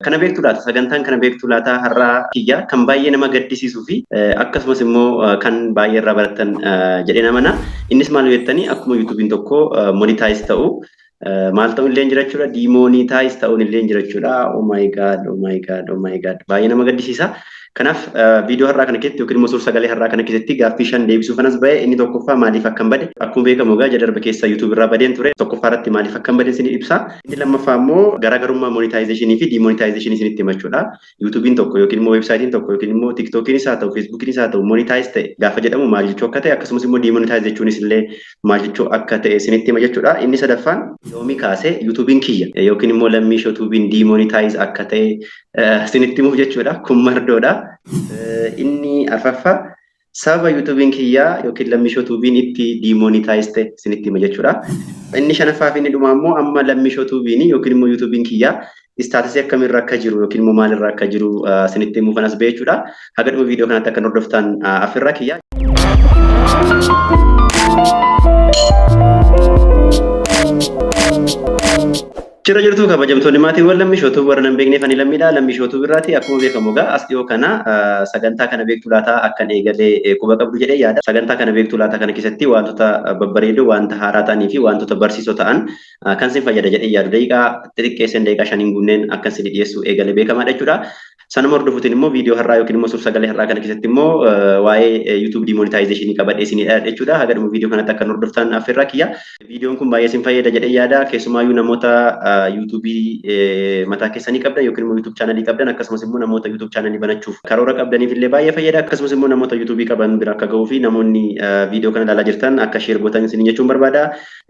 Kana beektu laata? Sagantaan kana beektu laata har'aa kiyya kan baay'ee nama gaddisiisuu fi akkasumas immoo kan baay'ee irraa barattan jedhee namana. Innis maal jettanii, akkuma YouTube'n tokko monetize ta'u maal ta'uun illee jira jechuudha. Demonetize ta'uun illee jira jechuudha. Oh my God, oh my God, oh my God. Baay'ee nama gaddisiisa. Kanaaf viidiyoo har'aa kana keessatti yookiin immoo suur-sagalee har'aa kana keessatti gaaffii 5 deebisuu kanas ba'e. Inni tokkoffaa, maaliif akkan bade. Akkuma beekamu egaa ji'a darbe keessa YouTube irraa badeen ture. Tokkoffaa irratti maaliif akkan bade isin ibsa. Inni lammaffaa immoo garaagarummaa monetization fi demonetization isinitti himachuudha. YouTube'n tokko yookiin immoo website'n tokko yookiin immoo TikTok'inis haa ta'u, Facebook'inis haa ta'u, monetize ta'e gaafa jedhamu maal jechuu akka ta'e, akkasumas immoo demonetize jechuunis illee maal jechuu akka ta'e isinitti hima jechuudha. Inni sadaffaan, yoomii kaasee YouTube'n kiyya yookiin immoo Lammii Show Tube'n demonetize akka ta'e isinitti himuuf jechuudha. Kun mardoodha. Inni arfaffaa, sababa YouTube'n kiyyaa yookiin Lammii Show Tube'n itti demonetize ta'e isinitti hima jechuudha. Inni shanaffaa fi inni dhumaa immoo, amma Lammii Show Tube'n yookiin immoo YouTube'n kiyyaa status akkamiirra akka jiru yookiin immoo maalirra akka jiru isinitti himuu kanas ba'e jechuudha. Haga dhuma viidiyoo kanatti akka hordoftan affirraa kiyya. Jira jirtu, kabajamtoonni maatiiwwan Lammii Show Tube, warra nan beekneef ani Lammiidha. Lammii Show Tube irraati. Akkuma beekamu egaa as dhiyoo kana sagantaa kana beektu laataa akkan eegalee quba qabdu jedhee yaada. Sagantaa kana beektu laataa kana keessatti wantoota babbareedoo, wanta haaraa ta'anii fi wantoota barsiisoo ta'an kan sin fayyada jedhee yaadu daqiiqaa xixiqqeesseen daqiiqaa 5n guunneen akkan sin dhiyeessu eegalee beekamaadha jechuudha. Sanuma hordofuutiin immoo viidiyoo har'aa yookiin immoo suur-sagalee har'aa kana keessatti immoo waa'ee YouTube demonetization qabadhee isinii dhiyaadha jechuudha. Haga dhuma viidiyoo kanatti akka hordoftan affeerraa kiyya. Viidiyoon kun baay'ee isin fayyada jedhee yaada. Keessumaayyuu namoota YouTube mataa keessanii qabdan yookiin immoo YouTube channelii qabdan, akkasumas immoo namoota YouTube channelii banachuuf karoora qabdaniif illee baay'ee fayyada. Akkasumas immoo namoota YouTube qaban bira akka gahuu fi namoonni viidiyoo kana ilaalaa jirtan akka share gootan isin jechuun barbaada.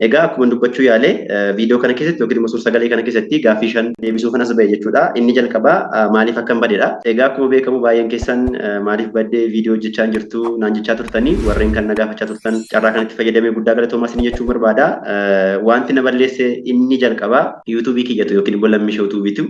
Egaa akkuma dubbachuu yaale, viidiyoo kana keessatti yookiin immoo suur-sagalee kana keessatti gaaffii 5 deebisuu kanas ba'e jechuudha. Inni jalqabaa maaliif akkan badedha. Egaa akkuma beekamu baay'een keessan maaliif baddee, viidiyoo hojjechaa hin jirtu naan jechaa turtanii, warreen kan na gaafachaa turtan carraa kanatti fayyadamee guddaa galatoomaa isin jechuun barbaada. Wanti na balleesse inni jalqabaa YouTubeii kiyyatu yookiin immoo Lammii Show Tube'itu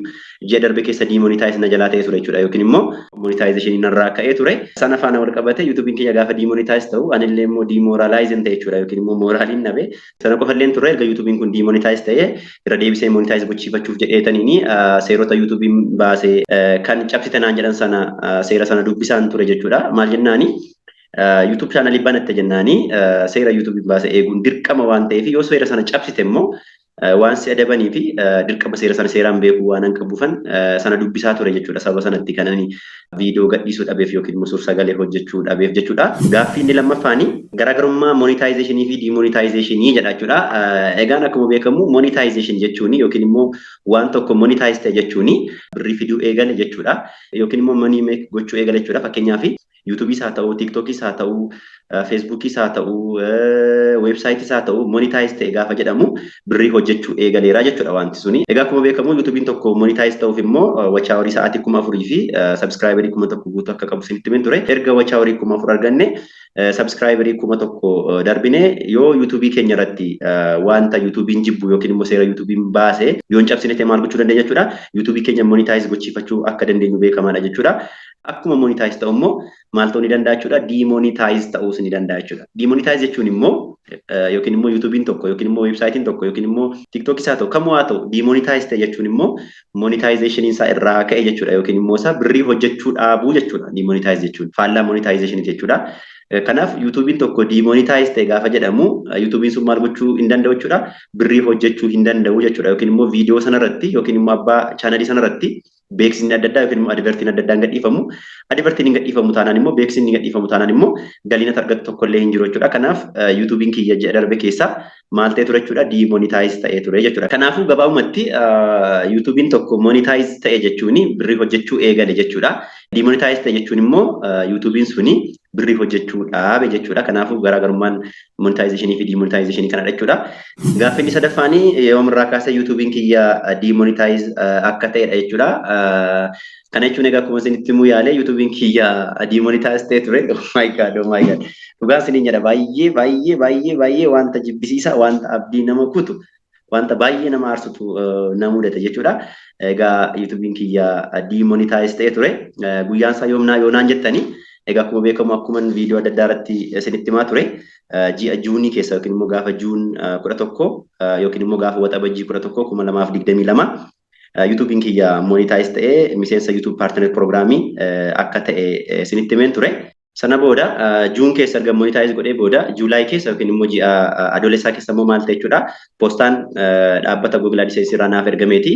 ji'a darbe keessa demonetize na jalaa ta'ee ture jechuudha, yookiin immoo monetization narraa ka'ee ture. Sana faana wal qabate YouTube'n kiyya gaafa demonetize ta'u anillee immoo demoralize ta'e jechuudha, yookiin immoo moraaliin dhabe. Sana qofa illee turre, erga YouTube'n kun demonetize ta'ee irra deebisee monetize gochiifachuuf jedheetaniini seerota YouTube'n baase kan cabsite naan jedhan sana, seera sana dubbisaan ture jechuudha. Maal jennaani, YouTube channelii banatte jennaani seera YouTube'n baase eeguun dirqama waan ta'eef, yoo seera sana cabsite immoo waan si adabanii fi dirqama seera sana seeraan beekuu waan an qabuufan sana dubbisaa ture jechuudha. Sababa sanatti kan ani viidiyoo gadhiisuu dhabeef yookiin immoo suur-sagalee hojjechuu dhabeef jechuudha. Gaaffii inni lammaffaani garaagarummaa monetization fi demonetization jedha jechuudha. Egaan akkuma beekamu monetization jechuun yookiin immoo waan tokko monetize ta'e jechuun birrii fiduu eegale jechuudha. Yookiin immoo money make gochuu eegale jechuudha. Fakkeenyaaf YouTubeis haa ta'u, TikTokis haa ta'u, Facebookis haa ta'u, websiteis haa ta'u, monetize ta'e gaafa jedhamu birrii hojjechuu eegaleera jechuudha wanti suni. Egaa akkuma beekamu YouTube'n tokko monetize ta'uuf immoo watch hourii sa'aatii 4000 fi subscriberii 1000 guutuu akka qabu isinitti himen ture. Erga watch hourii 4000 arganne, subscriberii 1000 darbine, yoo YouTubeii keenya irratti wanta YouTube'n jibbu yookiin immoo seera YouTube'n baase yoo hin cabsine ta'e, maal gochuu dandeenya jechuudha? YouTubeii keenya monetize gochiifachuu akka dandeenyu beekamaadha jechuudha. Akkuma monetize ta'u immoo maal ta'uu ni danda'a jechuudha? Demonetize ta'uus ni danda'a jechuudha. Demonetize jechuun immoo yookiin immoo YouTube'n tokko yookiin immoo website'n tokko yookiin immoo TikTokis haa ta'u, kamuu haa ta'u, demonetize ta'e jechuun immoo monetization isaa irraa ka'e jechuudha, yookiin immoo isaa birrii hojjechuu dhaabuu jechuudha. Demonetize jechuun faallaa monetization jechuudha. Kanaaf YouTube'n tokko demonetize ta'e gaafa jedhamu YouTube'n sun maal gochuu hin danda'u jechuudha? Birrii hojjechuu hin danda'u jechuudha, yookiin immoo viidiyoo sanarratti yookiin immoo abbaa channelii sanarratti beeksisni adda addaa yookiin immoo advertiin adda addaan gadhiifamu. Advertiin hin gadhiifamu taanaan immoo, beeksisni hin gadhiifamu taanaan immoo galiin ati argattu tokko illee hin jiru jechuudha. Kanaaf YouTube'n kiyya ji'a darbe keessa maal ta'e ture jechuudha? Demonetize ta'ee ture jechuudha. Kanaafuu gabaabumatti YouTube'n tokko monetize ta'e jechuun birrii hojjechuu eegale jechuudha. Demonetize ta'e jechuun immoo YouTube'n suni birrii hojjechuu dhaabe jechuudha. Kanaafuu garaagarummaan monetization fi demonetization kanadha jechuudha. Gaaffii inni sadaffaanii yoomirraa kaasee YouTube'n kiyya demonetize akka ta'edha jechuudha. Kana jechuun egaa akkuma isinitti himuu yaale YouTube'n kiyya demonetize ta'e ture. Oh my God, oh my God. Dhugaa isiniin jedha, baay'ee baay'ee baay'ee baay'ee wanta jibbisiisaa, wanta abdii nama kutu, wanta baay'ee nama aarsutu na mudate jechuudha. Egaa YouTube'n kiyya demonetize ta'e ture. Guyyaan isaa yoomnaa yoonaan jettanii, egaa akkuma beekamu akkuma viidiyoo adda addaa irratti isinitti himaa ture, ji'a Juunii keessa yookiin immoo gaafa June 11 yookiin immoo gaafa Waxabajjii 11, 2022 YouTube'n kiyya monetize ta'ee miseensa YouTube Partner Programii akka ta'e isinitti himeen ture. Sana booda June keessa erga monetize godhee booda July keessa yookiin immoo ji'a Adoolessaa keessa immoo maal ta'e jechuudha? Poostaan dhaabbata Google AdSense irraa naaf ergameeti.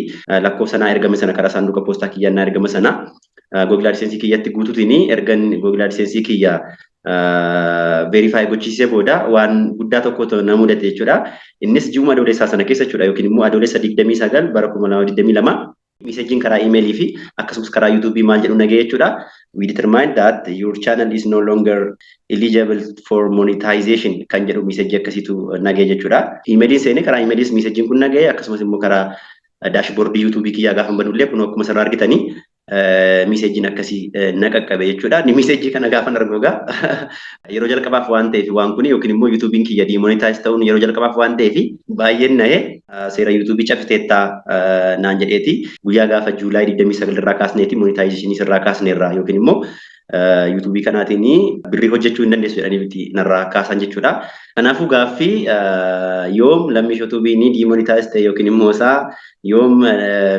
Lakkoofsa naa ergame sana karaa saanduqa poostaa kiyyaan naa ergame sana Google AdSense kiyyatti guutuutiin ergan Google AdSense kiyya verify gochisiisee booda waan guddaa tokkotu na mudate jechuudha. Innis ji'uma Adoolessaa sana keessa jechuudha, yookiin immoo Adoolessa 29 bara 2022 messageiin karaa iimeelii fi akkasumas karaa YouTubeii maal jedhu nagahee jechuudha? "We determine that your channel is no longer eligible for monetization" kan jedhu messageii akkasiitu nagahee jechuudha. Iimeeliin seenee karaa iimeeliis messageiin kun nagahee, akkasumas immoo karaa dashboardii YouTubeii kiyyaa gaafa banullee kun akkuma asirraa argitanii messageiin akkasii na qaqqabe jechuudha. Ni messageii kana gaafa argu egaa yeroo jalqabaaf waan ta'eef waan kuni, yookiin immoo YouTubeiin kiyya demonetize ta'uun yeroo jalqabaaf waan ta'eef baay'een na'ee, seera YouTubeii cabsiteettaa naan jedheeti, guyyaa gaafa July 29 irraa kaasneeti monetizationii sirraa kaasneerraa yookiin immoo YouTubeii kanaatiin birrii hojjechuu hin dandeessu jedhanii narraa kaasan jechuudha. Kanaafuu gaaffii yoom Lammii YouTubeiin demonetize ta'e yookiin immoo isaa yoom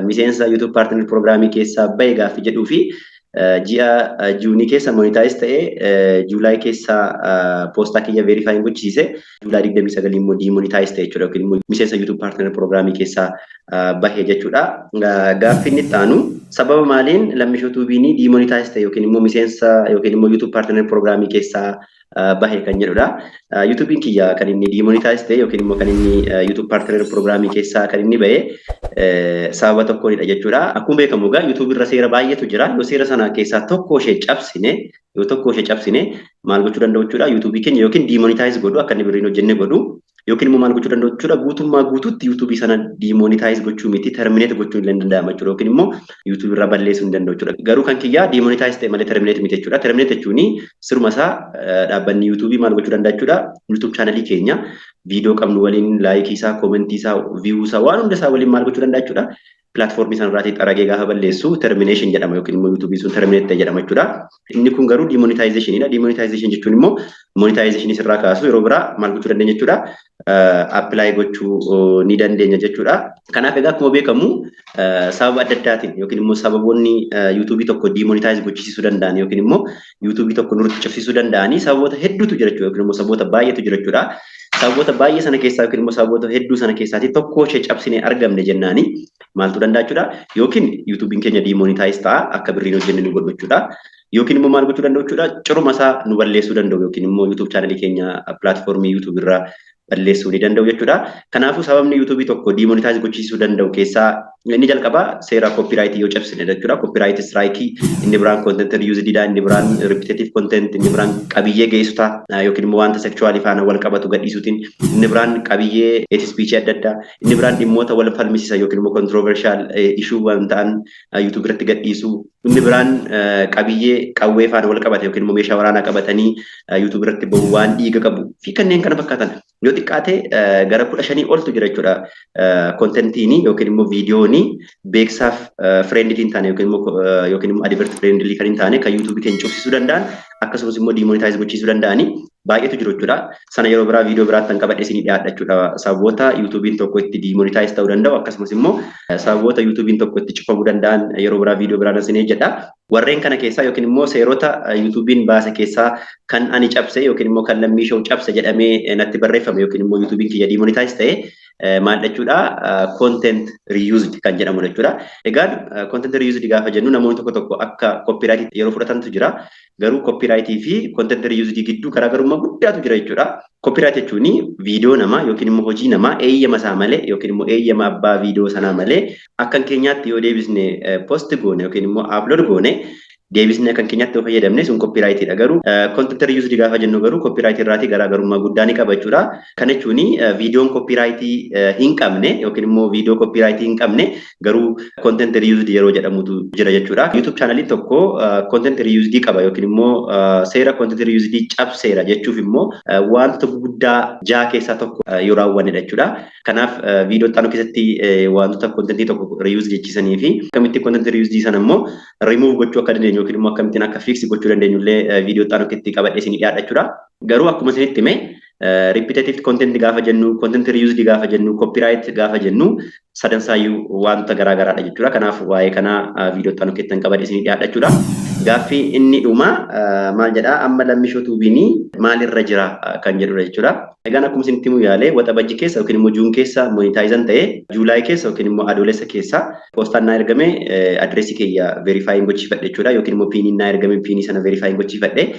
miseensa YouTube Partner Programii keessaa bahe gaaffii jedhuu fi ji'a Juunii keessa monetize ta'e, July keessa poostaa kiyya verify gochisiise, July 29 immoo demonetize ta'e jechuudha, yookiin immoo miseensa YouTube Partner Programii keessaa bahe jechuudha. Gaaffii inni itti aanu, sababa maaliin Lammii YouTubeiin demonetize ta'e yookiin immoo miseensa yookiin immoo YouTube Partner Programii keessaa bahe kan jedhudha. YouTubeiin kiyya kan inni demonetize ta'e yookiin immoo kan inni YouTube Partner Programii keessaa kan inni bahe sababa tokkoonidha jechuudha. Akkuma beekamu egaa YouTube irra seera baay'eetu jira. Yoo seera sana keessaa tokko ishee cabsine, yoo tokko ishee cabsine maal gochuu danda'u jechuudha? YouTubeii keenya yookiin demonetize godhu, akka inni birriin hojjenne godhu, yookiin immoo maal gochuu danda'u jechuudha? Guutummaa guutuutti YouTubeii sana demonetize gochuu miti, terminate gochuu illee danda'ama jechuudha, yookiin immoo YouTubeii irraa balleessuu hin danda'u jechuudha. Garuu kan kiyyaa demonetize ta'e malee terminate miti jechuudha. Terminate jechuun siruma isaa dhaabbanni YouTubeii maal gochuu danda'a jechuudha? YouTube channelii keenya viidiyoo qabnu waliin, likeii isaa, commentii isaa, viewuu isaa, waan hunda isaa waliin maal gochuu danda'a jechuudha? Platformii sanarraatii xaragee gaafa balleessu termination jedhama, yookiin immoo YouTubeii sun terminate ta'e jedhama jechuudha. Inni kun garuu demonetizationiidha. Demonetization jechuun immoo monetizationii sirraa kaasu. Yeroo biraa maal gochuu dandeenya jechuudha? Apply gochuu ni dandeenya jechuudha. Kanaaf egaa akkuma beekamu sababa adda addaatiin yookiin immoo sababoonni YouTubeii tokko demonetize gochisiisuu danda'an yookiin immoo YouTubeii tokko nurratti cufsiisuu danda'anii sababoota hedduutu jira jechuudha, yookiin immoo sababoota baay'eetu jira jechuudha. Sababoota baay'ee sana keessaa yookiin immoo sababoota hedduu sana keessaatii tokko ishee cabsinee argamne jennaani maaltu danda'a jechuudha? Yookiin YouTubeiin keenya demonetize ta'a, akka birriin hojjenne nu godhu jechuudha. Yookiin immoo maal gochuu danda'u jechuudha? Curuma isaa nu balleessuu danda'u, yookiin immoo YouTube channelii keenya platformii YouTube irraa balleessuu ni danda'u jechuudha. Kanaafuu sababni YouTubeii tokko demonetize gochisiisuu danda'u keessaa inni jalqabaa seera copyrightii yoo cabsine jechuudha. Copyright strikeii, inni biraan content reusedidha, inni biraan repetitive content, inni biraan qabiyyee geessotaa yookiin immoo wanta sexualii faana wal qabatu gadhiisuutiin, inni biraan qabiyyee hate speech adda addaa, inni biraan dhimmoota wal falmisiisan yookiin immoo controversial issue waan ta'an YouTube irratti gadhiisuu, inni biraan qabiyyee qawwee faana wal qabate yookiin immoo meeshaa waraanaa qabatanii YouTube irratti bahu, waan dhiiga qabu fi kanneen kana fakkaatan yoo xiqqaate gara 15 oltu jira jechuudha. Contentiin yookiin immoo viidiyoon beeksisaaf friendly hin taane yookiin immoo advert friendly kan hin taane kan YouTubeii keenya cufsiisuu danda'an akkasumas immoo demonetize gochiisuu danda'anii baay'eetu jiru jechuudha. Sana yeroo biraa viidiyoo biraatti kan qabadhe isinii dhiyaadha jechuudha. Sababoota YouTubeiin tokko itti demonetize ta'uu danda'u akkasumas immoo sababoota YouTubeiin tokko itti cufamuu danda'an yeroo biraa viidiyoo biraan isinii jedha. Warreen kana keessaa yookiin immoo seerota YouTubeiin baase keessaa kan ani cabse yookiin immoo kan Lammii Show cabse jedhamee natti barreeffame yookiin immoo YouTubeiin kiyya demonetize ta'e maal jechuudha? Content reused kan jedhamu jechuudha. Egaan content reused gaafa jennu namoonni tokko tokko akka copyright yeroo fudhatantu jira. Garuu copyright fi content reused gidduu garaagarummaa guddaatu jira jechuudha. Copyright jechuun viidiyoo namaa yookiin immoo hojii namaa eeyyama isaa malee yookiin immoo eeyyama abbaa viidiyoo sanaa malee akkan keenyaatti yoo deebisne post goone yookiin immoo upload goone, deebisnee kan keenyatti yoo fayyadamne sun copyrightiidha. Garuu content reused gaafa jennu garuu copyrightii irraatii garaagarummaa guddaa ni qaba jechuudha. Kana jechuun viidiyoon copyrightii hin qabne yookiin immoo viidiyoo copyrightii hin qabne garuu content reused yeroo jedhamutu jira jechuudha. YouTube channeliin tokko content reused qaba yookiin immoo seera content reused cabseera jechuuf immoo wanta guddaa ja'a keessaa tokko yoo raawwannedha jechuudha. Kanaaf viidiyoo itti aanu keessatti wantoota contentii tokko reuse jechisanii fi akkamitti content reused sana immoo remove gochuu akka dandeenyu yookiin immoo akkamittiin akka fix gochuu dandeenyu illee viidiyoo itti aanu keessatti qabadhee isinii dhiyaadha jechuudha. Garuu akkuma isinitti hime Repetitive content gaafa jennu, content reused gaafa jennu, copyright gaafa jennu, sadansaayyuu wantoota garaa garaadha jechuudha. Kanaaf waa'ee kanaa viidiyoo itti aanu keessatti qabadhe isinii dhiyaadha jechuudha. Gaaffii inni dhuma maal jedhaa? Amma Lammishoo Tuubiin maalirra jira kan jedhudha jechuudha. Egaan akkuma isinitti himuu yaale, Waxabajji keessa yookiin immoo June keessa monetize ta'ee, July keessa yookiin immoo Adoolessa keessa poostaan naa ergame, adireesii kiyya verify gochiifadhe jechuudha, yookiin immoo PINiin naa ergame, PINii sana verify gochiifadhe.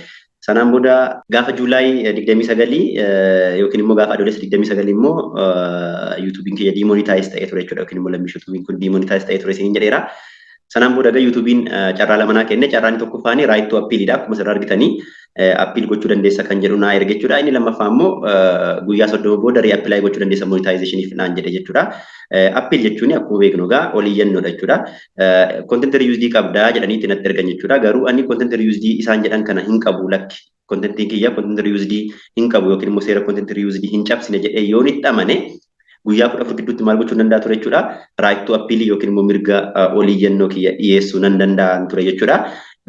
Sanaan booda gaafa July 29 yookiin immoo gaafa Adoolessa 29 immoo YouTubeiin kiyya demonetize ta'ee ture jechuudha, yookiin immoo Lammishoo Tuubiin kun demonetize ta'ee ture isiniin jedheera. Sanaan booda egaa YouTubeiin carraa lama naa kenne. Carraan tokkoffaan right to appealidha. Akkuma asirraa argitanii appeal gochuu dandeessa kan jedhu naa erge jechuudha. Inni lammaffaa immoo guyyaa 30 booda reapply gochuu dandeessa monetizationiif naan jedhe jechuudha. Appeal jechuun akkuma beeknu egaa oliyyannoodha jechuudha. Content reused qabdaa jedhanii itti natti ergan jechuudha. Garuu ani content reused isaan jedhan kana hin qabu, lakki. Contentiin kiyya content reused hin qabu yookiin immoo seera content reused hin cabsine jedhee yoon itti amane, guyyaa 14 gidduutti maal gochuu danda'a ture jechuudha? Right to appeal yookiin immoo mirga oliyyannoo kiyya dhiyeessuu nan danda'an ture jechuudha.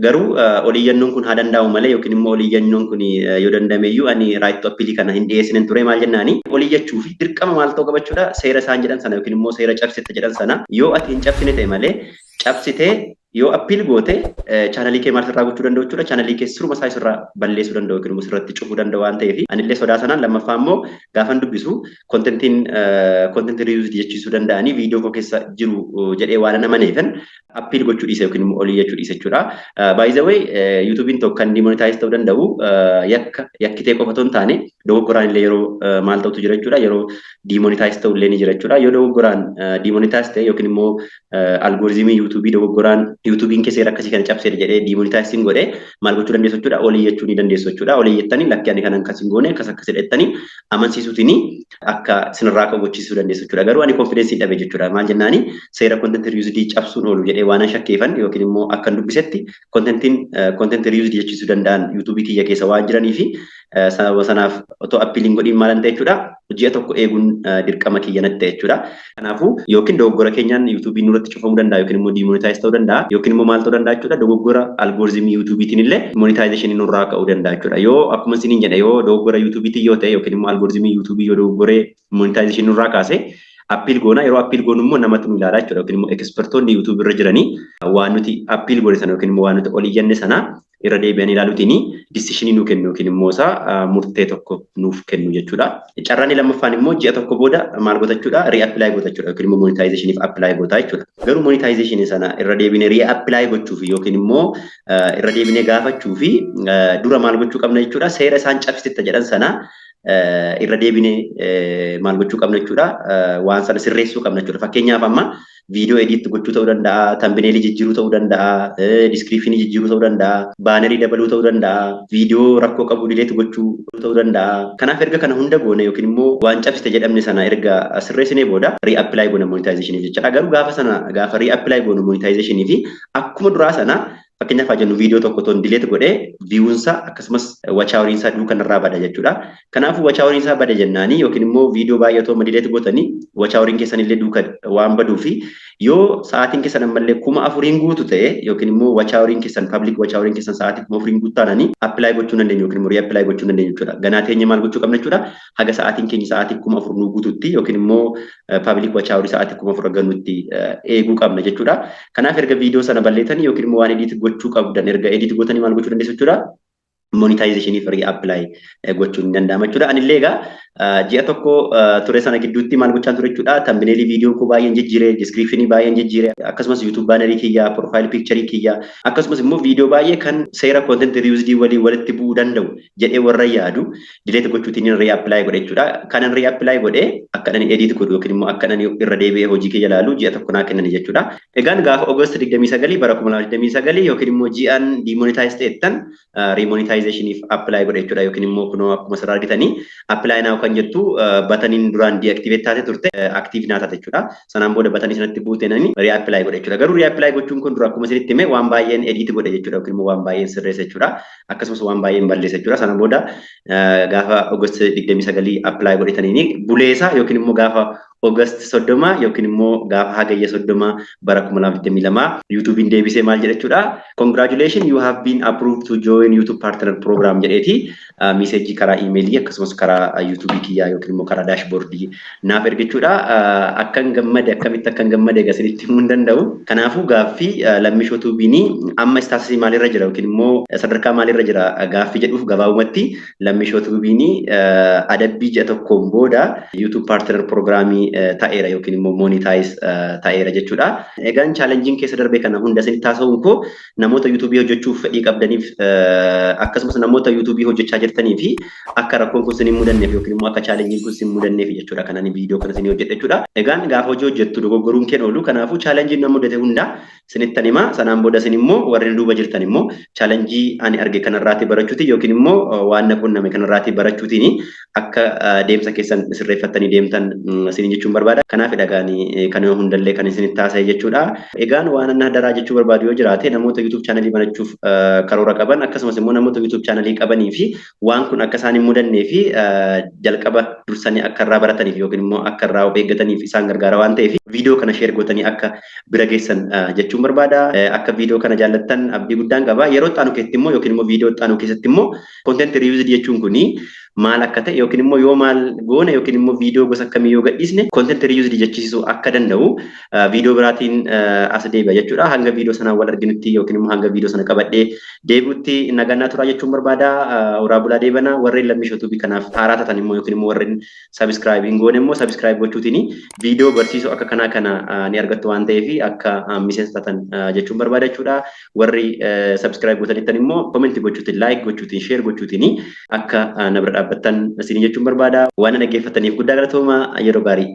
Garuu oliyyannoon kun haa danda'amu malee, yookiin immoo oliyyannoon kun yoo danda'ame iyyuu, ani right to appeal kana hin dhiyeessinen ture. Maal jennaani, oliyyachuu fi dirqama maal ta'uu qabachuudha? Seera isaan jedhan sana yookiin immoo seera cabsite jedhan sana yoo ati hin cabsine ta'e malee, cabsitee yoo appeal goote, channelii kee maal sirraa gochuu danda'u jechuudha? Channelii kee siruma isaa sirraa balleessuu danda'u yookiin immoo sirratti cufuu danda'u waan ta'eef, anillee sodaa sanaan. Lammaffaa immoo gaafan dubbisu contentiin content reused jechiisuu danda'anii viidiyoo koo keessa jiru jedhee waan amaneefan appeal gochuu dhiise yookiin immoo olii jechuu dhiise jechuudha. By the way, YouTubeiin tokko kan demonetize ta'uu danda'u yakka yakkitee qofa otoo hin taane, dogoggoraan illee yeroo maal ta'utu jira jechuudha. Yeroo demonetize ta'u illee ni jira jechuudha. Yoo dogoggoraan demonetize ta'e yookiin immoo algorithmii YouTubeii dogoggoraan YouTubeiin kee seera akkasii kana cabseera jedhee demonetize godhe, maal gochuu dandeessu jechuudha? Olii jechuu ni dandeessu jechuudha. Olii jettanii, lakki, ani kanan akkas hin goone, akkas akkas jedhettanii amansiisuutiin akka sinirraa ka'u gochisiisuu dandeessu jechuudha. Garuu ani confidence dhabe jechuudha. Maal jennaani, seera content reused cabsuun oolu jedhee waan shakkeefan yookiin immoo akkan dubbisetti contentiin content reused jechiisuu danda'an YouTubeii kiyya keessa waan jiranii fi sababa sanaaf otoo appealiin godhiin maalan ta'e jechuudha? Ji'a tokko eeguun dirqama kiyya natti ta'e jechuudha. Kanaafuu yookiin dogoggora keenyaan YouTubeiin nurratti cufamuu danda'a yookiin immoo demonetize ta'uu danda'a yookiin immoo maal ta'uu danda'a jechuudha? Dogoggora algorithmii YouTubeiitiin illee monetizationii nurraa ka'uu danda'a jechuudha. Yoo akkuma isiniin jedhe, yoo dogoggora YouTubeiitiin yoo ta'e yookiin immoo algorithmii YouTubeii yoo dogoggoree monetizationii nurraa kaase, appeal goona. Yeroo appeal goonu immoo namatti nu ilaalaa jechuudha, yookiin immoo expertoonni YouTube irra jiranii waan nuti appeal goone sana yookiin immoo waan nuti ol iyyanne sana irra deebi'anii ilaaluutiin decisionii nu kennu yookiin immoo isaa murtee tokko nuuf kennu jechuudha. Carraan lammaffaan immoo ji'a tokko booda maal goota jechuudha? Reapply goota jechuudha, yookiin immoo monetizationiif apply goota jechuudha. Garuu monetizationii sana irra deebinee reapply gochuuf yookiin immoo irra deebinee gaafachuu fi dura maal gochuu qabna jechuudha? Seera isaan cabsitta jedhan sana irra deebinee maal gochuu qabna jechuudha? Waan sana sirreessuu qabna jechuudha. Fakkeenyaaf amma viidiyoo edit gochuu ta'uu danda'a, thumbnailii jijjiiruu ta'uu danda'a, descriptionii jijjiiruu ta'uu danda'a, bannerii dabaluu ta'uu danda'a, viidiyoo rakkoo qabu delete gochuu ta'uu danda'a. Kanaaf erga kana hunda goone yookiin immoo waan cabsite jedhamne sana erga sirreessinee booda reapply goona monetizationii jechuudha. Garuu gaafa sana, gaafa reapply goonu monetizationii fi akkuma duraa sana, fakkeenyaaf haa jennu, viidiyoo tokko toon delete godhee, viewunsa akkasumas watch houriinsaa duukanarraa bada jechuudha. Kanaafuu watch houriinsaa bada jennaanii yookiin immoo viidiyoo baay'ee otoo delete gootanii watch houriin keessan illee duuka waan baduu fi yoo sa'aatiin keessan ammallee 4000n guutu ta'e yookiin immoo watch houriin keessan, public watch houriin keessan sa'aatii 4000n guutu taananii, apply gochuu dandeenyu yookiin immoo reapply gochuu dandeenyu jechuudha. Ganaa teenya maal gochuu qabna jechuudha? Haga sa'aatiin keenya sa'aatii 4000 nuu guututti yookiin immoo public watch hourii sa'aatii 4000 argannutti eeguu qabna jechuudha. Kanaaf erga viidiyoo sana balleetanii yookiin immoo waan edit gochuu qabdan erga edit gootanii, maal gochuu dandeessu jechuudha? Monetizationiif reapply gochuun ni danda'ama jechuudha. Anillee egaa ji'a tokko ture sana gidduutti maal gochaan ture jechuudha? Thumbnailii viidiyoo koo baay'een jijjiire, descriptionii baay'een jijjiire, akkasumas YouTube bannerii kiyya, profile pictureii kiyya, akkasumas immoo viidiyoo baay'ee kan seera content reused waliin walitti bu'uu danda'u jedhee warra yaadu delete gochuutiin reapply godhe jechuudha. Kanan reapply godhe akka ani edit godhu yookiin immoo akka ani irra deebi'ee hojii kiyya ilaalu ji'a tokko naa kennani jechuudha. Egaan gaafa August 29 bara 2029 yookiin immoo ji'aan demonetize ta'ettan remonetizationiif apply godhe jechuudha, yookiin immoo kunoo akkuma asirraa argitanii apply now kan jettu buttoniin duraan deactivate taate turte active naa taate jechuudha. Sanaan booda buttonii sanatti buuteenani reapply godhe jechuudha. Garuu reapply gochuun kun dura akkuma isinitti hime waan baay'een edit godhe jechuudha, yookiin immoo waan baay'een sirreessa jechuudha. Akkasumas waan baay'een balleessa jechuudha. Sana booda gaafa August 29 apply godhetaniini buleessa yookiin immoo gaafa August 30 yookiin immoo gaafa Hagayya 30 bara 2022 YouTubein deebisee maal jedha jechuudha? "Congratulations, you have been approved to join YouTube Partner Program" jedheeti message karaa email akkasumas karaa YouTube kiyyaa yookiin immoo karaa dashboard naaf erga jechuudha. Akkan gammade, akkamitti akkan gammade egaa isinitti himuu hin danda'u. Kanaafuu gaaffii Lammishoo Tuubiin amma status maalirra jira yookiin immoo sadarkaa maalirra jira gaaffii jedhuuf, gabaabumatti Lammishoo Tuubiin adabbii ji'a tokkoon booda YouTube Partner Programii ta'eera yookiin immoo monetize ta'eera jechuudha. Egaan challengeiin keessa darbe kana hunda isinitti haasa'uun koo namoota YouTubeii hojjechuuf fedhii qabdaniif, akkasumas namoota YouTubeii hojjechaa jirtanii fi akka rakkoon kun isin hin mudanneef yookiin immoo akka challengeiin kun isin mudanneef jechuudha. Kanaan viidiyoo kana isin hojjedha jechuudha. Egaan gaafa hojii hojjettu dogoggoruun kee oolu. Kanaafuu challengeiin nama mudate hunda isinittan hima. Sanaan booda isin immoo warreen duuba jirtan immoo challenge ani arge kanarraati barachuuti yookiin immoo waan na qunname kanarraati barachuutiin akka deemsa keessan sirreeffattanii deemtan isiniin jechuun barbaada. Kanaaf dhagaan kan hundallee kan isinitti haasa'e jechuudha. Egaan waan anna daraa jechuu barbaadu yoo jiraate, namoota YouTube channelii banachuuf karoora qaban, akkasumas immoo namoota YouTube channelii qabanii fi waan kun akka isaan hin mudannee fi jalqaba dursanii akka irraa barataniif yookiin immoo akka irraa of eeggataniif isaan gargaara waan ta'eef, viidiyoo kana share gootanii akka bira geessan jechuun barbaada. Akka viidiyoo kana jaallattan abdii guddaan qaba. Yeroo itti aanu keessatti immoo yookiin immoo viidiyoo itti aanu keessatti immoo content reused jechuun kuni maal akka ta'e yookiin immoo yoo maal goone yookiin immoo viidiyoo gosa akkamii yoo gadhiisne content reused jechisiisuu akka danda'u viidiyoo biraatiin as deebi'a jechuudha. Hanga viidiyoo sanaan wal arginutti yookiin immoo hanga viidiyoo sana qabadhee deebi'utti nagannaa turaa jechuun barbaada. Horaa bulaa deebanaa. Warreen Lammii Tuubii kanaaf haaraa taatan immoo yookiin immoo warreen subscribe hin goone immoo subscribe gochuutiin viidiyoo barsiisoo akka kanaa kana ni argattu waan ta'eef, akka miseensa taatan jechuun barbaada jechuudha. Warri subscribe gootanittan immoo comment gochuutiin, like gochuutiin, share gochuutiin akka na bira dhaabbattan isinii jechuun barbaada. Waan na dhaggeeffataniif guddaa galatooma, yeroo gaarii.